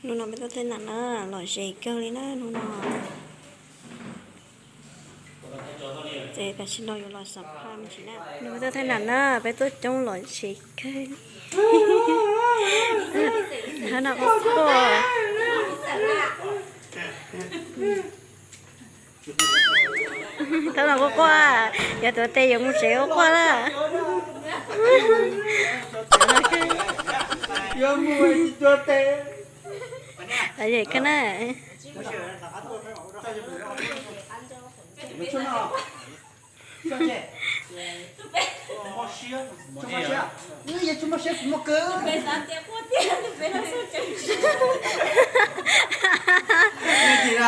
Hnub no peb tuaj thaij nam na, lom zem kawg li na hnub no. Ces tam sim no yuav los xam phaj me ntsis na. Hnub no peb tuaj thaij nam na, peb tuaj coob lom zem kawg. Thab no quaj quaj. Thab no quaj quaj, yog tuav tes yuav mus tsev quaj quaj na. Lom zem kawg na.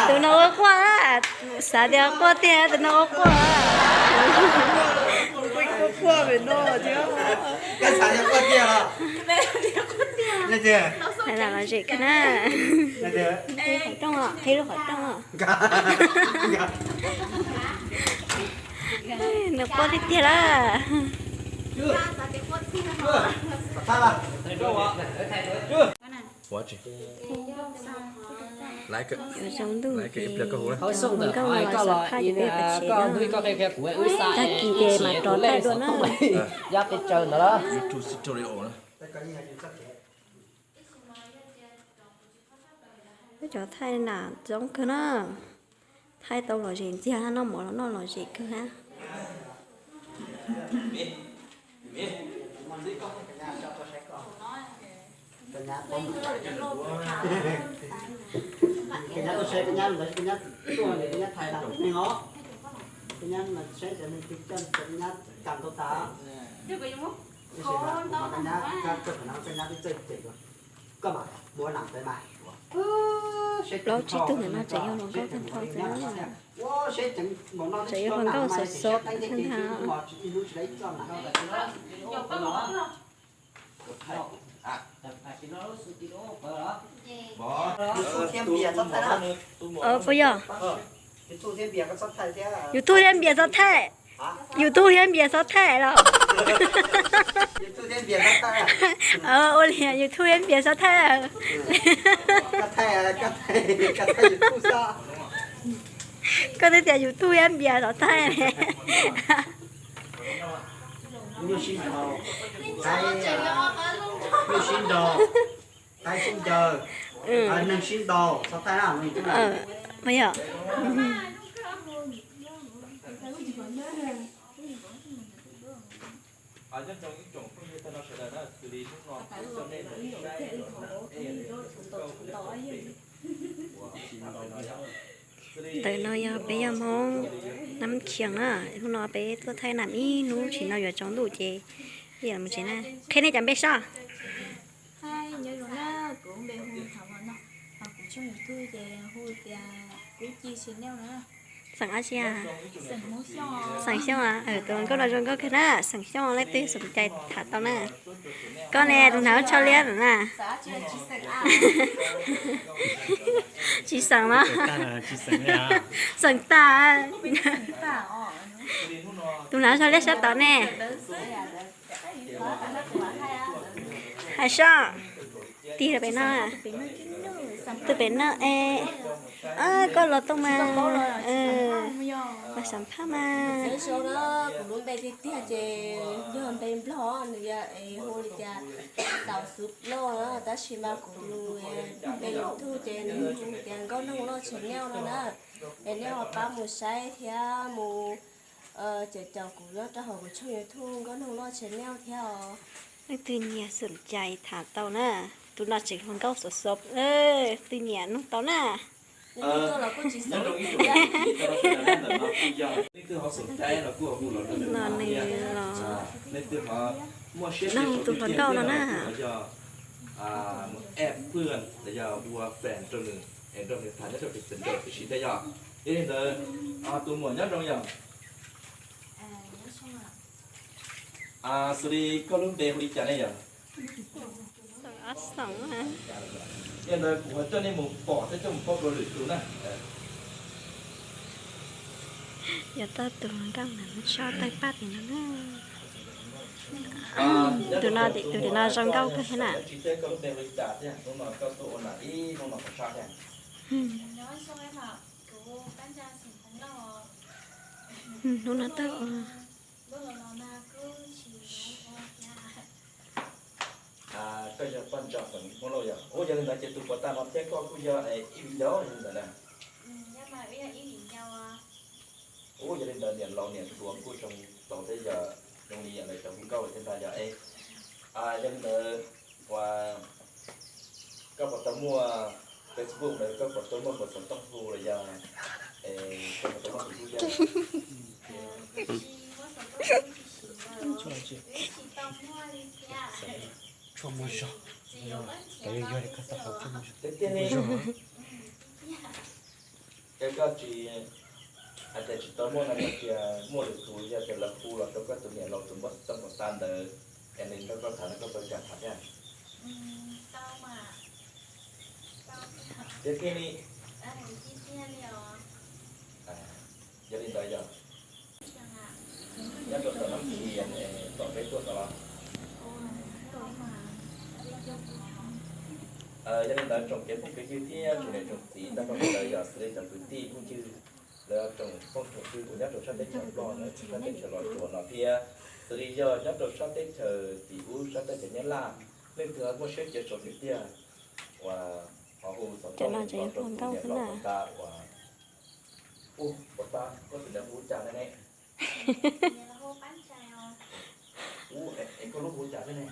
Tus no quaj quaj, xav tias quaj tiag, tus no quaj quaj. Hais lom zem kawg na. Qhib lub qhov rooj. Nws quaj tiag tiag lawm. Yuav zoo ntuj ces nkauj los xam phaj ces peb pais tsev na. Tag kis ces mam rov thaij dua na. Peb cov thaij nam zoo kawg na. Thaij tau lom zem ntxiag, noj mov los noj lom zem kawg na. Plaub tsib tug ntawm no tseem yog hluas nkauj tag nrho xwb na. Tseem yog hluas nkauj xov xov tag nrho. Puas yog? YouTube thiab Npias xov thaij. YouTube thiab Npias xov thaij los? Ua li YouTube thiab Npias xov thaij. Koj twb tias YouTube thiab Npias xov thaij. Puas yog? Ntawm no yog peb yog Hmoob Nab Khias na, hnub no peb tuaj thaij nam ib hnub, tsis no yuav tsaus ntuj ces peb yuav mus tsev na. Qhia nej cov npe saib. Xeem dab tsi? Xeem Xyooj. Tus hluas nkauj no zoo nkauj kawg na, Xeem Xyooj, leej twg xom cai tham tau na. Koj ne, tus hnav tsho liab na. Tsis xeem los? Xeem tag. Tus hnav tsho liab sab tod ne. Hais soj, tig rau pem no. Tus pem no es, koj los tau mas, los xam phaj mas. Kuv lub npe tiag tiag ces yog npe Nplog, nws yog hu li cas, Xaus Xub Ploj na, tab sis mas kuv lub npe YouTube ces nws hu tias Nkauj Noog Loj Channel no na. Es nej ho pab mus saib thiab mus caum caum kuv nyob rau hauv kuv tshooj YouTube Nkauj Noog Loj Channel thiab os. Leej twg nyiam xom cai tham tau na, tus no tseem hluas nkauj xov xov, leej twg nyiam nug tau na. No nws los nug tus hluas nkauj no na. Yog li ntawd, tus muam nyob zoo yog? Xws li koj lub npe hu li cas ne yog? Yog li ntawd kuv ho coj nej mus pom thiab coj mus paub dua lwm tus na. Yog tau tus hluas nkauj ntawd tso tawg paj tim no na. Tus no tim tus tim no zoo nkauj kawg thiab na. Hnub no tau. Koj yog Paj Ntsa Hmoob Lauj yog? Ua yog li ntawd ces tus puas tag no thiab koj kuj yog ib viv ncaus yog li ntawd na. Ua yog li ntawd niam laus niam hluas kuj zoo txaus thiab yog zoo li yam lawv cov hu nkauj thiab ntag yog es. Yog li ntawd ua koj puas tau muaj Facebook los koj puas tau muaj npawb xov tooj hu los yog koj puas tau muaj Facebook thiab? Tshuav muaj zog, yog li koj tau hais tshuav muaj zog. Tiag tiag li. Ces koj tsis hais tias tsis tau muaj no, yog tias muaj lwm tus yog tias lawv hu los rau koj tus niam laus tus npawb xov tooj puas tag ntawd es nws nrog koj tham no koj puas kam tham thiab? Tiag tiag li. Yog li ntawd yog nyob rau tom Nab Khias tom peb tuaj tod los? Yog li ntawd tsoom kev phooj kev ywg thiab tsoom niam tsoom txiv ntawm no ntawd yog xws li cov kwv tij phooj ywg, lawv tsoom phooj tsoom ywg uas nyob rau sab teb chaws Nplog, sab teb chaws Los Tsuas no thiab xws li yog nyob rau sab teb chaws tim ub sab teb chaws Nyab Laj, leej twg muaj siab cia saum tiag tiag uas ho hu xov tooj los rau tus niam laus puas tag uas ub puas tag, koj tus niam hu cas ne? Ub, es koj lub hu cas thiab ne?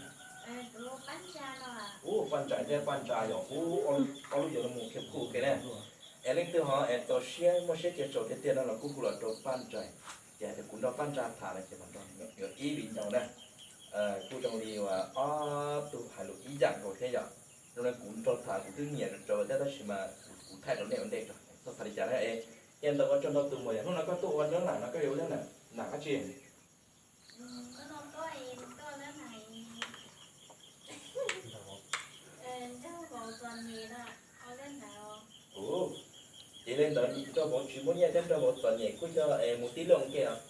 Ub, Paj Ntsa thiab Paj Ntsa yog ub, ob lub yuav los mus khiav khu ke na. Es leej twg ho es txaus siab muaj siab cia saum tiag tiag no los kuj hu los rau Paj Ntsa, ces hais tias kuv nrog Paj Ntsa tham no ces mam nrog yuav ib viv ncaus na. Kuj zoo li uas ob tug hais lus ib yam nkaus thiab yom. Zoo li kuv nrog tham kuv twb nyiam rau thiab tab sis mas kuv thaij rau nej ua ntej txhob xav li cas na. Es yog ntawd ua tsaug ntau tus muam, yog hnub no koj tuaj ua lab nam no koj yuav ua lab nam dab tsi? Ua ces li ntawd nrog vauv tsis muaj nyiaj thiab nrog vauv txom nyem kuj yog es mus tib lub ua ke os.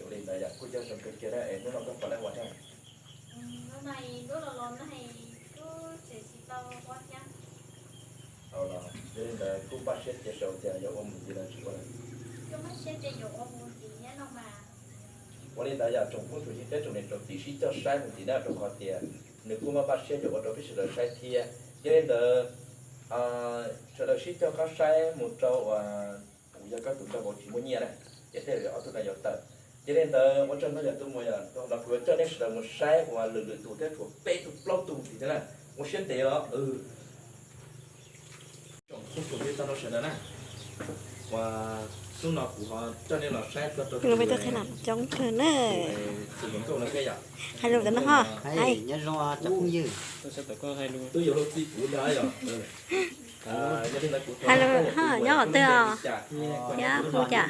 Ua li ntawd yog kuj yog zoo kawg kiag na, es hnub no koj puas laib ua thiab? Yog li ntawd kuj npaj siab cia saum tias yuav ua mus ntxiv los tsis ua lawm. Ua li ntawd yog tsoom phooj tsoom ywg thiab tsoom niam tsoom txiv sib coj saib mus ntxiv na, rau qhov tias nws kuj maj npaj siab yuav ua rau peb sawv daws saib thiab. Yog li ntawd sawv daws sib coj qab saib mus rau uas kuv yog koj tus nrog vauv tsis muaj nyiaj na, ces tej zaum ob tug no yuav tawm. Yog li ntawd ua tsaug ntau yog tus muam, yog no kuv yuav coj nej sawv daws mus saib uas lwm lwm tus thiab tshuav peb tug plaub tug ntxiv thiab na. Ua siab ntev os. Tsoom phooj tsoom ywg tau rau sawv daws na, ua hnub no kuv ho coj nej los saib txog rau tus coob kawg na. Hais lus ntawm no ho. Nyob zoo cov phooj ywg. Twb yuav luag txij kuv ntag yog. Hais lus ho, nyob qhov twg os? Thiab hu cas?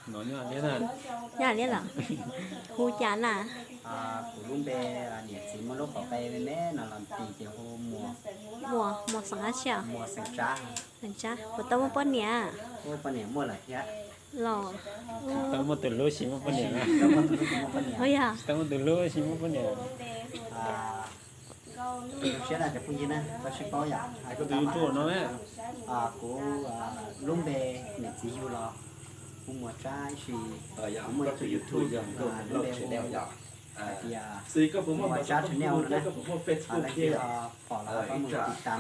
Nyob liab los? Hu cas na? Kuv lub npe, niam txiv muab lub qhov npe me me no los tis ces hu Muas. Muas, Muas xeem dab tsi os? Muas xeem Tsab. Xeem Tsab, puas tau muaj poj niam? Muaj poj niam muaj lawm thiab. Los? Tsis tau muaj tus hlub tsis muaj poj niam. Tsis tau muaj tus hlub tsis muaj poj niam. Tsis tau muaj tus hlub tsis muaj poj niam. Zoo siab na cov phooj ywg na, tau sib paub yom. Kuv tus YouTube no na. Kuv lub npe niam txiv yug los hu Muas Tsab, tab sis kuv muaj ib tug YouTube, lub npe hu hais tias Muas Tsab Channel no na. Leej twg pom los pab mus tiv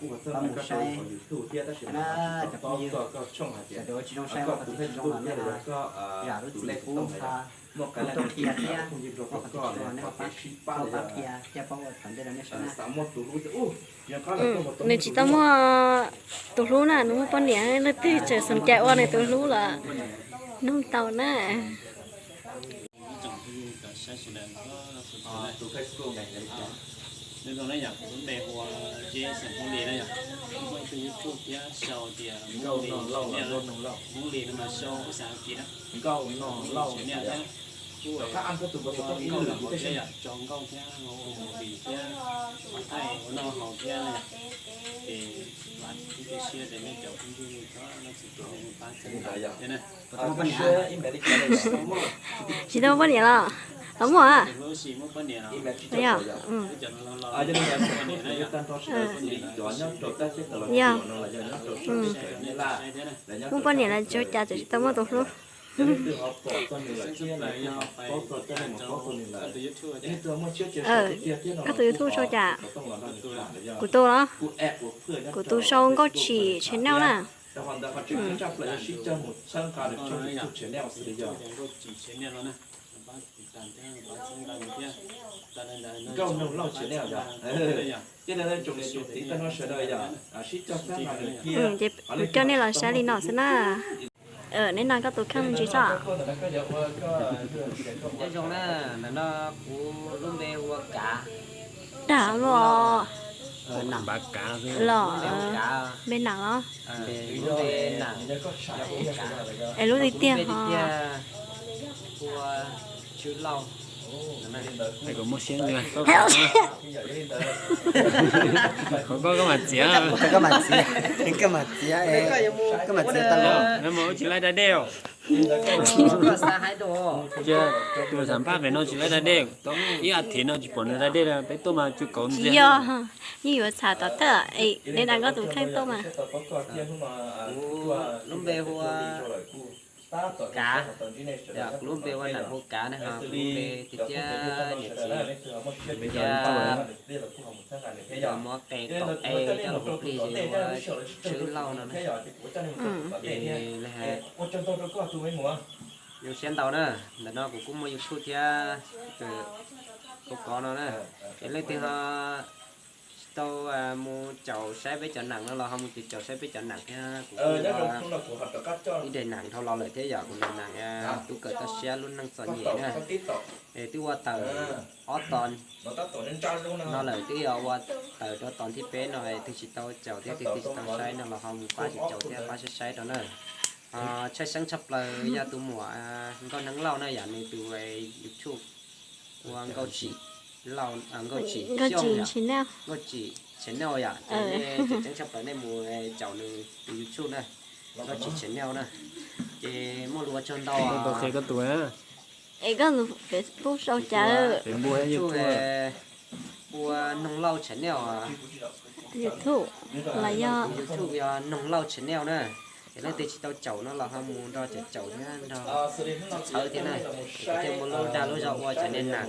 tas, pab mus saib na cov phooj ywg. Cov tsis zoo saib ua qhov twg tsis zoo los nej ho zam lub txim pub, muaj qhov twg tsis zoo los nej ho pab qhia thiab pab ua tom ntej rau nej saib na. Nws tsis tau muaj tus hlub na, nws muaj poj niam, leej twg tseem xom cai ua nws tus hlub los nug tau na. Tus Facebook na, lub no na yom, kuv lub npe hu ua Jason Hmoob Lis na yom. Kuv muaj ib tug YouTube thiab sau tias Hmoob Lis no mas sau ua xav kiv na. Hmoob Lis no thiab. Kuv ua nkauj no hauv thiab yom, tso nkauj thiab ua movie thiab, ua thaij ua noj haus thiab na yom. Ces vam thiab cia siab tias nej cov phooj ywg txhua leej txhua tus nej pab txhawb nqa thiab na. Tsis tau muaj poj niam los? Los muaj a. Yog, yog, muaj poj niam los tsis ua cas, tsis tau muaj tus hlub. Koj tus YouTube sau cas? Kuv tus los? Kuv tus sau Nkauj Tsim channel na. Ces kuv coj nej los saib li no xwb na. Neb no koj tus kheej me ntsis tso. Nyob zoo na, ntawm no kuv lub npe hu ua Kav. Dag los? Los npe Nam los? Es lub tiag tiag ho? Hu ua Tswv Lauj. Koj, koj mam txiav, koj mam txiav, koj mam txiav, koj mam txiav tag los. Mus ua tsis laib da dej. Tus xam phaj pem no tsis laib da dej, ib as thiv no tsis pom nws da dej, peb tuaj mas tsuj kauv ntxiag. Yog, yeej yuav txhav tom thawj. Neb dag koj tus kheej tuaj mas. Kuv lub npe hu ua Kav, kuv lub npe ua Nam hu Kav ne, ho kuv lub npe tiag tiag niam txiv, muab qe qaum qe coj los hu plig ces ua Tswv Lauj no na. Zoo siab ntau na, ntawm no kuv kuj muaj YouTube thiab, kuv kov no na, es leej twg ho tsis tau mus caum saib peb cov neeg no los ho mus caum saib peb cov neeg thiab. Kuv kuj ib daim neeg dhau los lawm thiab yom, kuv daim neeg tub kawm toj siab lub neej txom nyem na. Es twb ua tawm ob tog no lawm, twb yog ua tawm rau tog thib peb no, twg tsis tau caum thiab twg tsis tau saib no los ho mus pab caum thiab pab saib saib rau na. Tshaj xeeb tshaj plaws yog tus muam Nkauj Neeb Lauj na, yog nws tus YouTube ua Nkauj Tsim, Nkauj Tsim Xyooj, Nkauj Tsim channel yom, ces tshaj xeeb tshaj plaws nej mus caum nws tus YouTube na, Nkauj Tsim channel na. Ces muaj lus ua tsaug ntau. Es koj tus Facebook sau cas? YouTube ua Noog Lauj channel. YouTube los yog? YouTube yog Noog Lauj channel na. Es leej twg tsis tau caum no los ho mus nrog caum caum thiab nrog txhawb thiab na. Thiaj muaj lub dag lub zog ua cov niag neeg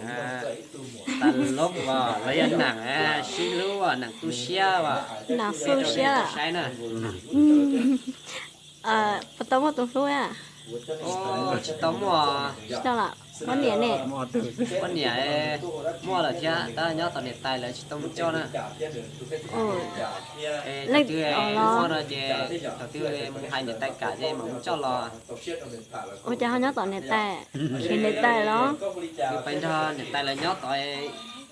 tas lub los yog neeg sib hlub, neeg tu siab, neeg tu siab saib na. Puas tau muaj tus hlub? Tsis tau muaj. Tsis tau los? Poj niam ne? Poj niam muaj lawm thiab tab nyob tom niam tais lawv tsis tau mus coj na. Leej twg muaj no ces thaum twg mus hais niam tais kam ces mam mus coj los. Ua cas ho nyob tom niam tais, khiav niam tais los? Yus pais nrog niam tais lawv nyob tod,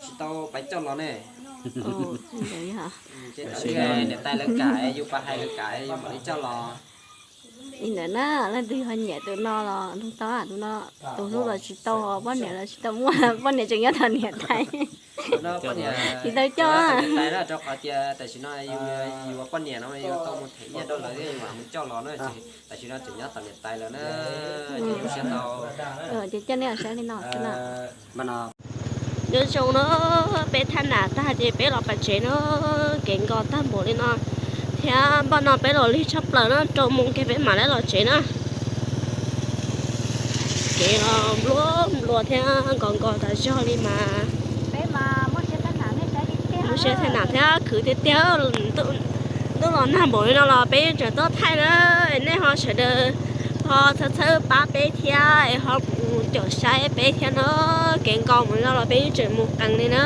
tsis tau pais coj los ne. Ces thaum twg niam tais lawv kam, yus pais hais lawv kam yus mam li coj los. Li ntawd na, leej twg ho nyiam tus no los nug tau, tus no tus hlub los tsis tau, poj niam los tsis tau muaj, poj niam tseem nyob tom niam tais. Tsis tau coj. Rau qhov tias tam sim no yus yuav poj niam no yus tau mus them nyiaj rau lawv thiab yus mam mus coj los na, ces tam sim no tseem nyob tom niam tais lawm na. Ces zoo siab ntau. Ces coj nej los saib li no xwb na. Nyob zoo na, peb thaj nam tag ces peb los pais tsev na, kev nkos tag npaum li no thiab npaj no peb los lig tshaj plaws na, rau moo kiag peb mam li los tsev na. Kev los nplua nplua thiab nkos nkos tas zog li mas. Muaj siab thaij nam thiab khwv tiag tiag. Ntuj los nag npaum li no los peb yeej tseem tuaj thaij na. Nej ho sawv daws ho txhawb txhawb pab peb thiab es ho mus caum saib peb thiab na. Kev nkos npaum li no los peb yeej tseem mus qees li na.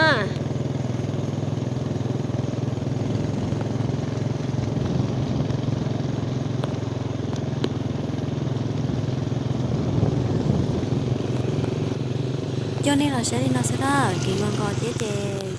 Coj nej los saib li no xwb na, kev nkos nkos thiab ces